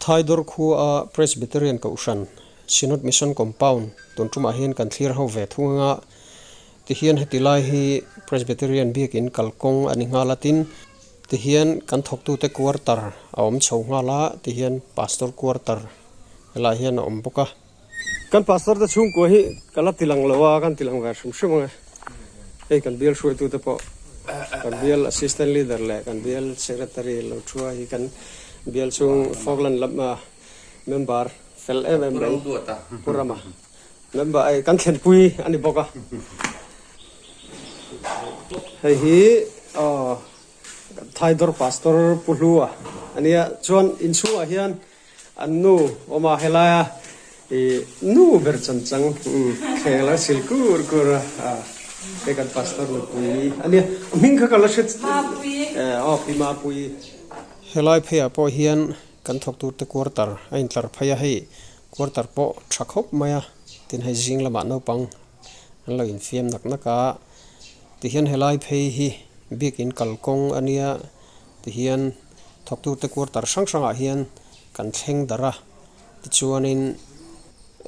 Thaidawr khua Presbyterian Kohhran Synod Mission Compound tun tumah hian kan thlir ho ve thung anga tihian heti lai hi Presbyterian biakin kalkawng a ni nghal a tin tihian kan thawktute quarter a awm chho nghal a tihian Pastor quarter helaiah hian a awm bawk a. Kan Pastor te chhungkua hi ka la tilang lo a kan tilang ve hrim hrim ang e hei kan bial hruaitute pawh kan bial Assistant Leader leh kan bial Secretary lo thua hi kan bial chhung Falkland lam a Member fel em em mai Pu Rama member ei kan thlenpui a ni bawk a hei hi aw Thaidawr Pastor Pu Hlua a nia chuan inchhungah hian an nu awma helaia ih nu ber chanchang thleng la sil kur kur a hei kan Pastor nupui a nia a hming kha ka la hre aw Pi Mapuii helai pheiah pawh hian Kan thawk tur te quarter a intlar phei a, hei quarter pawh tha khawp mai a, tin hei zing lamah naupang an lo infiam nak nak a, tihian helai phei hi biakin kalkawng a nia tihian thawk tur te quarter hrang hrangah hian kan thleng darh a, tichuanin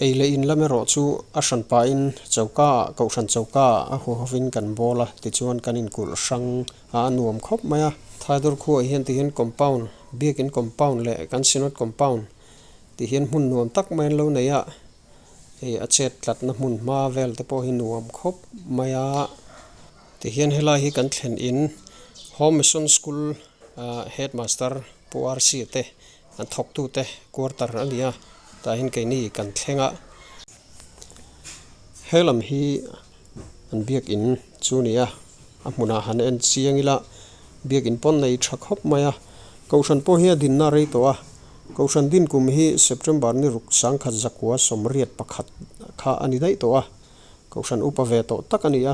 ei leh in lam erawh chu a hran pahin choka ah kohhran choka ah a huhovin kan bawl a, tichuan kan inkulh hrang a a nuam khawp mai a. Thaidawr khuaah hian tihian compound Biakin compound leh kan Synod compound tih hian hmun nuam tak mai an lo nei a, hei a chet tlatna hmun hma vel te pawh hi nuam khawp mai a. Tihian helai hi kan thlen in Home Mission School ah Headmaster Pu RC te an thawktu te quarter a ni a, tah hian keini kan thleng a. He lam hi an biakin chu a ni a. A hmunah han en chiang ila biakin pawn nei tha khawp mai a, Kohhran pawh hi a dinna rei tawh a, Kohhran din kum hi September ni ruk sangkhat zakua sawmriat pakhat kha a ni daih tawh a, Kohhran upa ve tawh tak a ni a,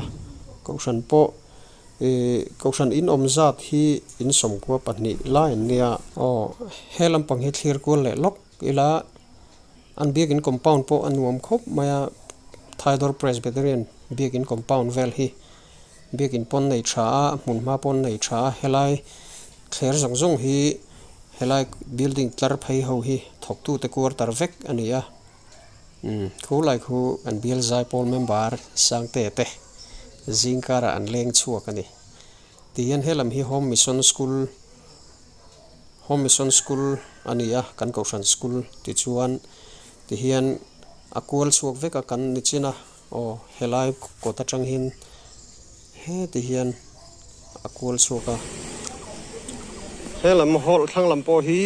Kohhran pawh ih Kohhran in awm zat hi in sawmkua pahnih lai an nia. Aw he lampang hi thlir kual leh lawk ila an biakin compound pawh a nuam khawp mai a, Thaidawr Presbyterian biakin compound vel hi. Biakin pawn nei tha a, hmun hma pawn nei tha a, helai thler zawng zawng hi helai building tlar phei ho hi thawktute quarter vek a ni a, umm khu lai khu an bial zaipawl member Sangte te zing karah an leng chhuak a ni. Tihian helam hi Home Mission School Home Mission School a ni a, kan kohhran school tichuan tihian a kual chhuak vek a kan ni chin a. Aw helai kawt atang hian heti hian a kual chhuak a. He lam hall thlang lam pawh hi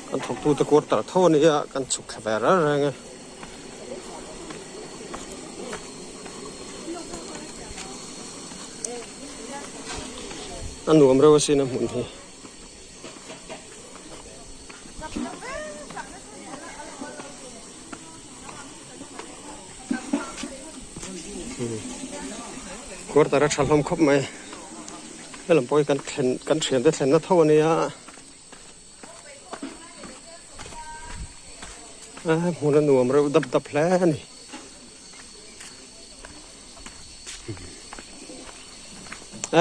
kan thawktute quarter tho a ni a, kan chhuk thla ve reng reng e. A nuam reuh asin a hmun hi. Quarter a tha hlawm khawp mai helam pawh hi kan thlen kan thian te thlenna tho a nia a hmun a nuam reuh dap dap hle a ni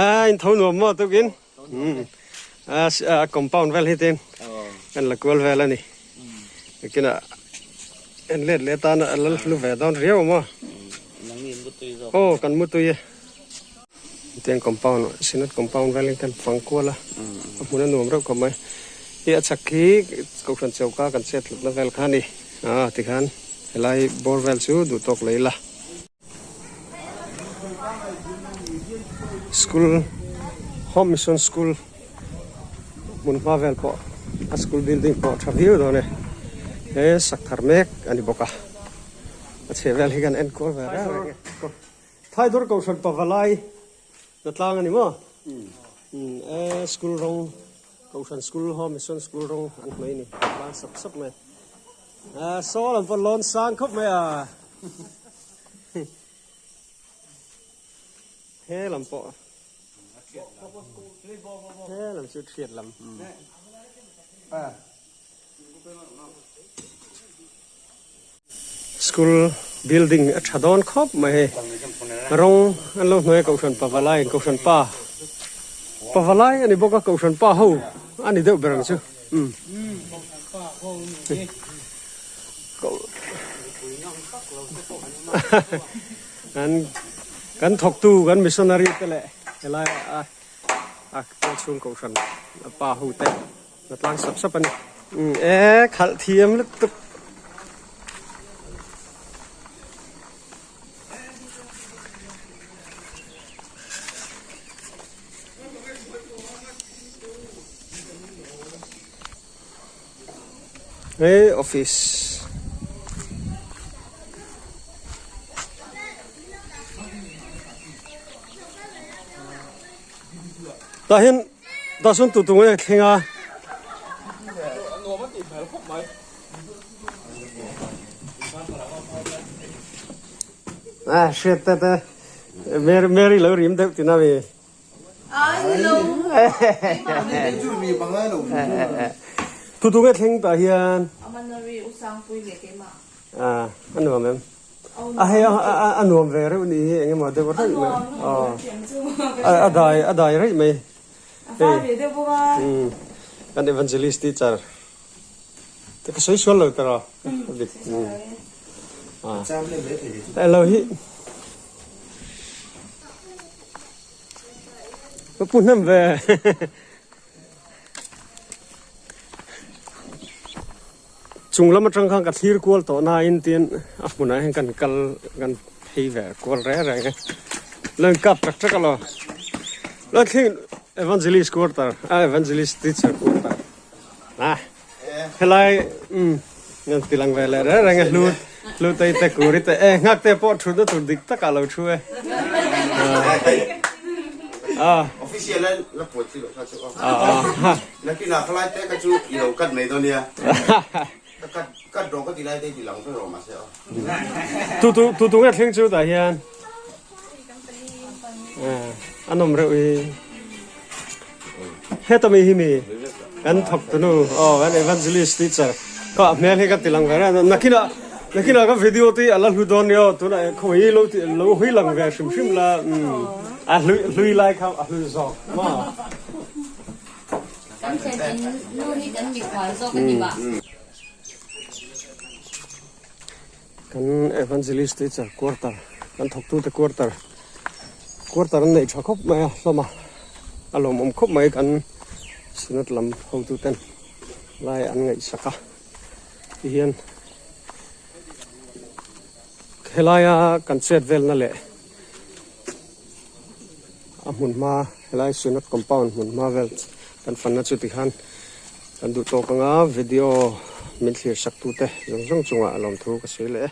a in tho nuam maw tukin a compound vel hi tin kan la kual vel a ni kinah en let leh tan a lal hlu ve dawn riau maw aw kan mu tui e tiang compound synod compound vel in kan fang kual a a hmun a nuam reuh khawp mai hi a chak hi kohhran chauka kan chet hlutna vel kha a ni a tikhan helai bawr vel chu duh tawk leh ila. School Home Mission School hmun hma vel pawh a school building pawh tha viau dawn e he sak thar mek a ni bawk a a chheh vel hi kan enkawl ve reng reng e Thaidawr Kohhran Pavalai na tlang a ni maw e school rawng Kohhran School Home Mission School rawng an hmai a ni tlang sap sap mai. Saw lam pawh lawn sang khawp mai a he lam pawh he lam chu thiat lam school building a tha dawn khawp mai hei rawng an lo hnuai a kohhran pavalai in kohhran pa pavalai a ni bawk a kohhran pa ho a ni deuh ber ang chu. Kan kan thawktu kan missionary te leh helai a a tualchhung kohhran a pa ho te a tlang sap sap a ni. E khalh thiam lutuk. He office tah hian tah sawn tu tunge thleng a. A hriat te te Mary Mary lo rim deuh tina mi. Tu tu nge thleng tah hian. A a nuam em? A hei a nuam ve reuh nih hi engemaw deuh reuh mai. A dai a dai reuh mai. Hei kan evangelist teacher. Te ka sawi sual lo ta rawh. A lo hi. Ka pu hnem ve. Chung lam atang khan ka thlir kual tawh na in tin a hmunah hian kan kal kan phei ve kual reng reng e. Lo in kap tak tak a lo. Lo thling evangelist quarter a evangelist teacher quarter. A helai umm nan ti lang ve leh reng reng e hlu hlu tei te kuri te e nghak te pawh thutna tur dik takah lo thu e a Official a la puat chi loh kha chu aw nakinah khalai te kha chu i lo cut mai dawn nia ka cut cut rawh ka ti lai te i ti lang vek rawh mahse aw tu tu tu tu nge thleng chu tah hian a nawm reuh hi. Heta mi hi mi kan thawk tunu aw kan evangelist teacher ka hmel hi ka ti lang ve reng a nakinah nakinah ka video te hi a la hlu dawn nia aw tunah khaw hi lo ti lo hui lang ve hrim hrim la umm a hlui hlui lai kha a hlui zawk maw. Kan thlen in nu hi kan mikhual zawk a ni mah. Kan evangelist teacher quarter kan thawktute quarter quarter an neih tha khawp mai a hlawm a a lawmawm khawp mai kan synod lam hotuten lai an ngaihsak a tihian helaia kan chet velna leh a hmun hma helai synod compound hmun hma vel kan fanna chu tikhan kan duh tawk anga video min thlir sak tute zawng zawng chungah a lawmthu ka sawi leh e.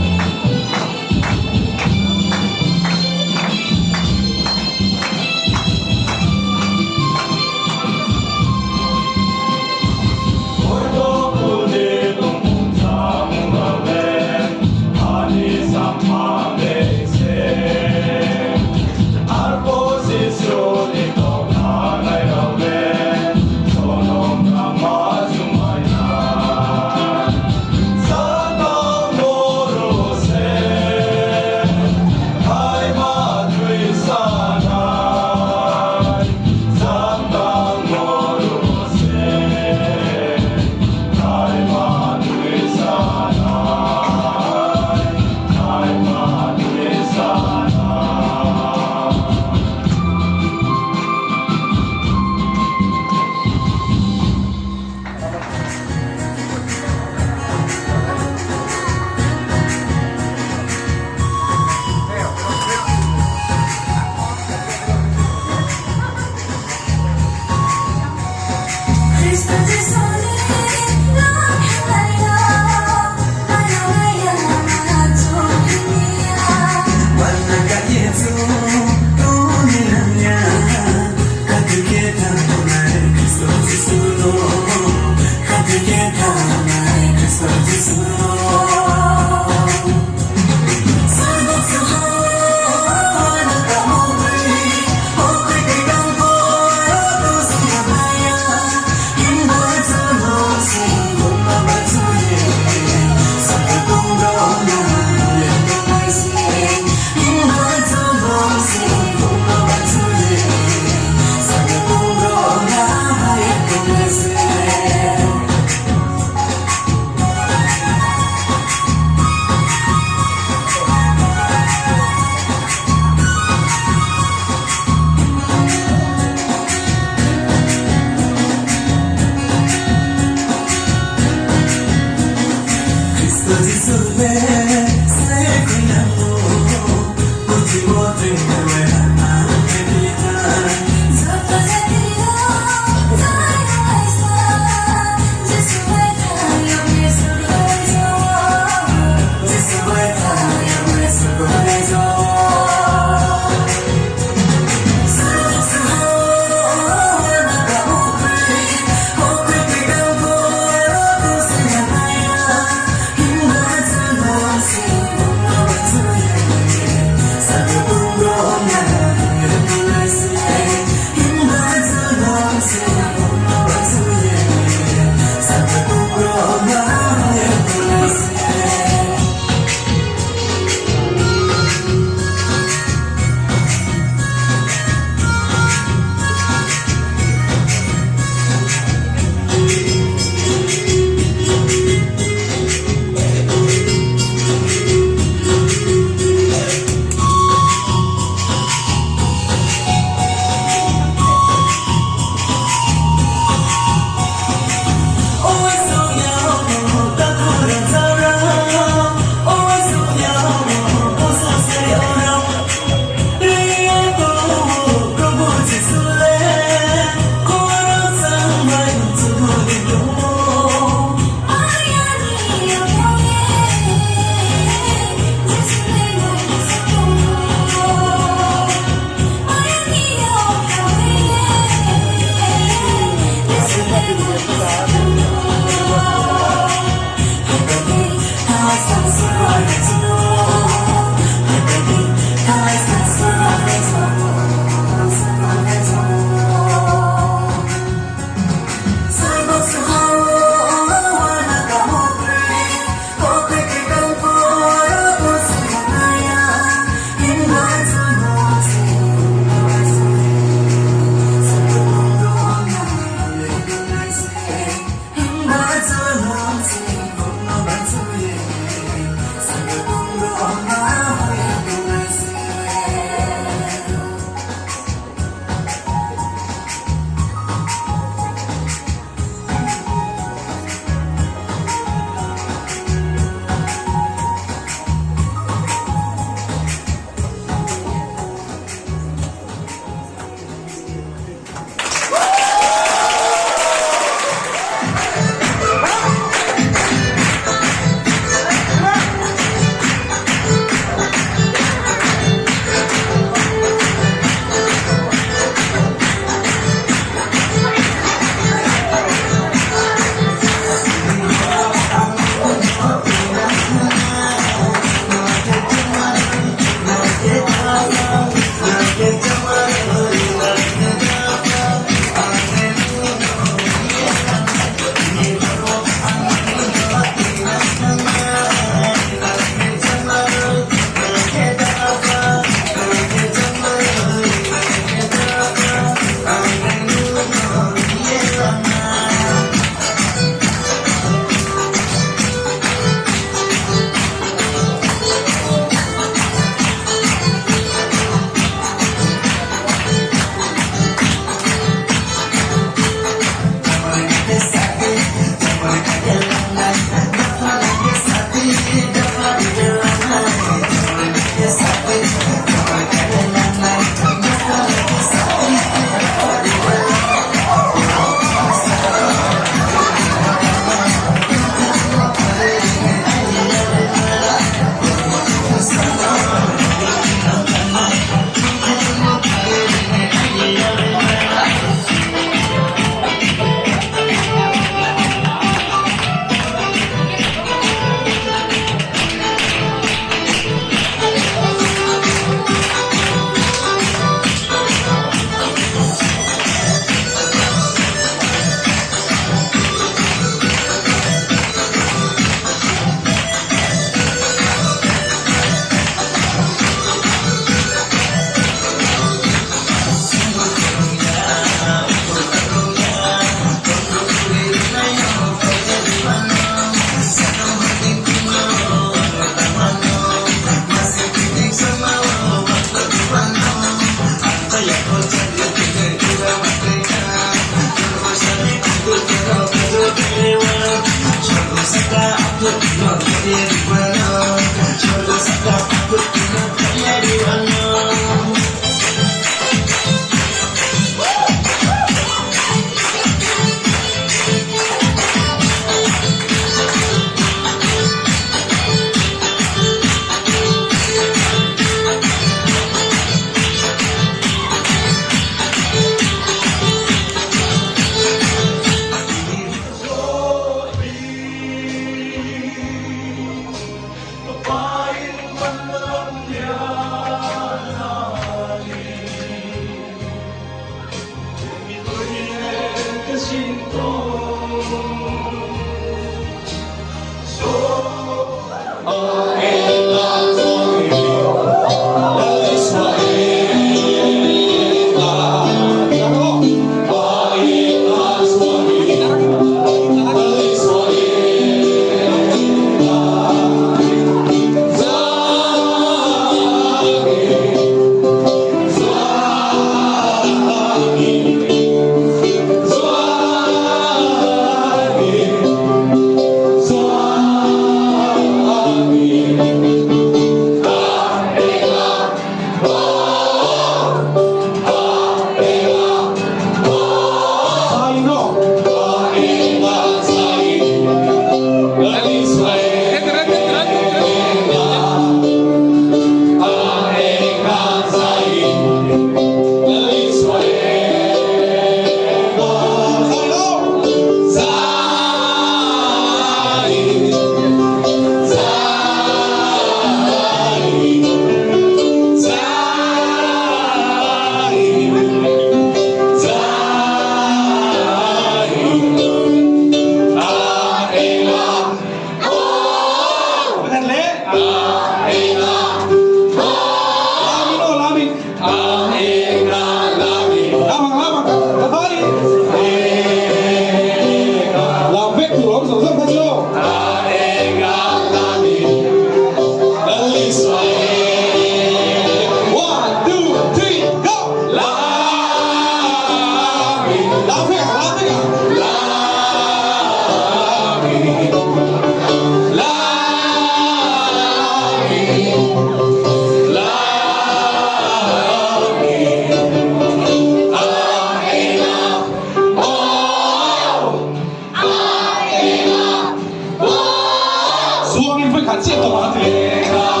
Zuangin voi khat chiah tawh ang a ti.